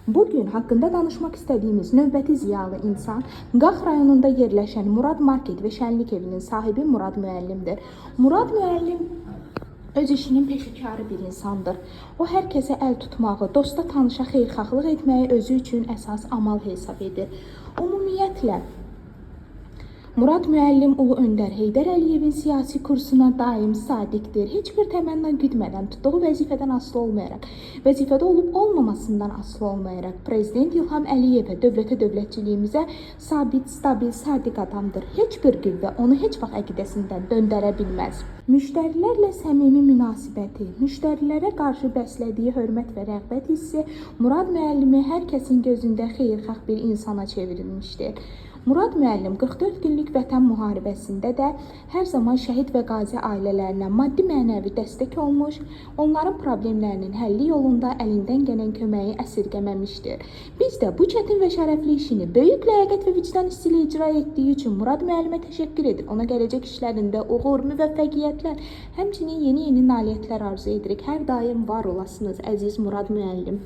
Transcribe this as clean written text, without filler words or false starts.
Bugün haqqında danışmaq istədiyimiz növbəti ziyalı insan Qax rayonunda yerləşən Murad Market və Şənlik evinin sahibi Murad müəllimdir. Murad müəllim öz işinin peşəkarı bir insandır. O hər kəsə əl tutmağı, dosta tanışa xeyirxahlıq etməyi özü üçün əsas amal hesab edir. Ümumiyyətlə Murad müəllim Ulu Öndər Heydər Əliyevin siyasi kursuna daim sadiqdir. Heç bir təmənna güdmədən, tutduğu vəzifədən asılı olmayaraq, vəzifədə olub olmamasından asılı olmayaraq Prezident İlham Əliyevə, dövlətə, dövlətçiliyimizə sabit, stabil, sadiq adamdır. Heç bir qüvvə onu heç vaxt əqidəsindən döndərə bilməz. Müştərilərlə səmimi münasibəti, müştərilərə qarşı bəslədiyi hörmət və rəğbət hissi Murad müəllimi hər kəsin gözündə xeyirxah bir insana çevrilmişdir. Murad müəllim 44 günlük Vətən müharibəsində də hər zaman şəhid və qazi ailələrinə maddi-mənəvi dəstək olmuş, onların problemlərinin həlli yolunda əlindən gələn köməyi əsirgəməmişdir. Biz də bu çətin və şərəfli işini böyük ləyaqət və vicdan hissi ilə icra etdiyi üçün Murad müəllimə təşəkkür edir. Ona gələcək işlərində uğur, müvəffəqiyyətlər, həmçinin yeni-yeni nailiyyətlər arzu edirik. Hər daim var olasınız, əziz Murad müəllim.